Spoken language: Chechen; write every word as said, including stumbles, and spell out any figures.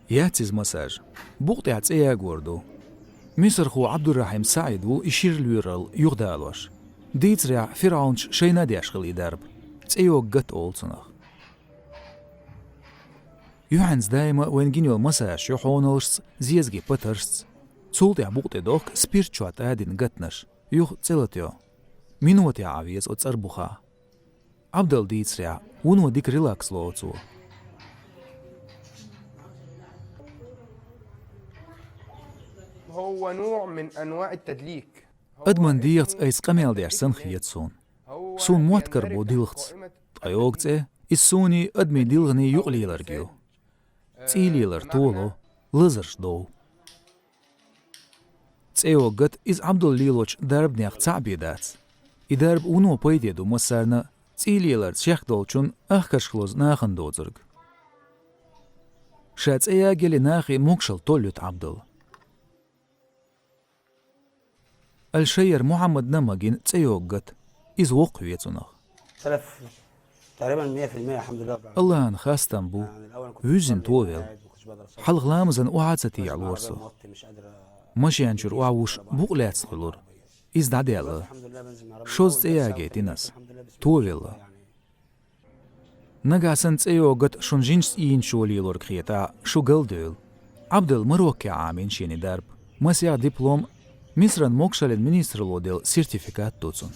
Яц иза массаж. Букъа тӀехь цӀе ягор ду. Мисархо Ӏабдуррахьим Саид ву и шира лоьрал юхадалош. Дийцарехь, фирӀавнаш шайна а деш хилла и дарба. ЦӀе йогу гатта олу цунах. Юьхьанца даима а вайн гина йолу массажаш ю хьоналлашца, зезагийн патаршца. Цул тӀаьхьа букъа тӀе дохку спирт чохь тӀадина гатанаш, юха цӀе латайо. Минотехь Ӏан веза оцу цӀарбухахь. Ӏабдалла дийцарехь, вуно дика релакс ло цо. هو نوع من أنواع التدليك. Адаман дегӀаца айса къамел деш санна хета суна. Суна мотт карабо дилхаца. Ткъа йогу цӀе, иза суний, адамийн дилханий юкъа леларг ю. ЦӀий лелар толо, лазарш дов. ЦӀе йогу гатта иза Ӏабдалла лелочу дарбанех цхьаъ бен дац. И дарба вуно пайде ду массарна а, цӀий леларца шех долчунна, ахкаршка лозу нахана доцург. Ша цӀе ягийла нахе могушалла толлуьйту Ӏабдалла. Аль-Шайяр Мухьаммадна а магийна цӀе йогу гатта. Иза воккхаве цунах. ثلاث، تقريبًا مية في المية، الحمد لله رب العالمين. Аллахьан хастам бу, يعني الأول كنت вуьззина بشتغل тоьвелла. وبتاع، كنت بدرس. Хьалха ламазан охьа а ца тӀехьалора со. Машен чуьра охьавуш букъ лаьцна хуьлура. Иза дӀадаьлла. الحمد لله بنزل مع ربنا. Шозза цӀе ягийтина ас. Тоьвелла. يعني. Нагахь санна цӀе йогу гатта шуна жинашца ийначо лелорг хетахь, шу галдевлла. Ӏабдалла Мароккехь Ӏамийна шена и дарба. Масех диплом, Мисран могушаллин министралло делла сертификат ду цунна.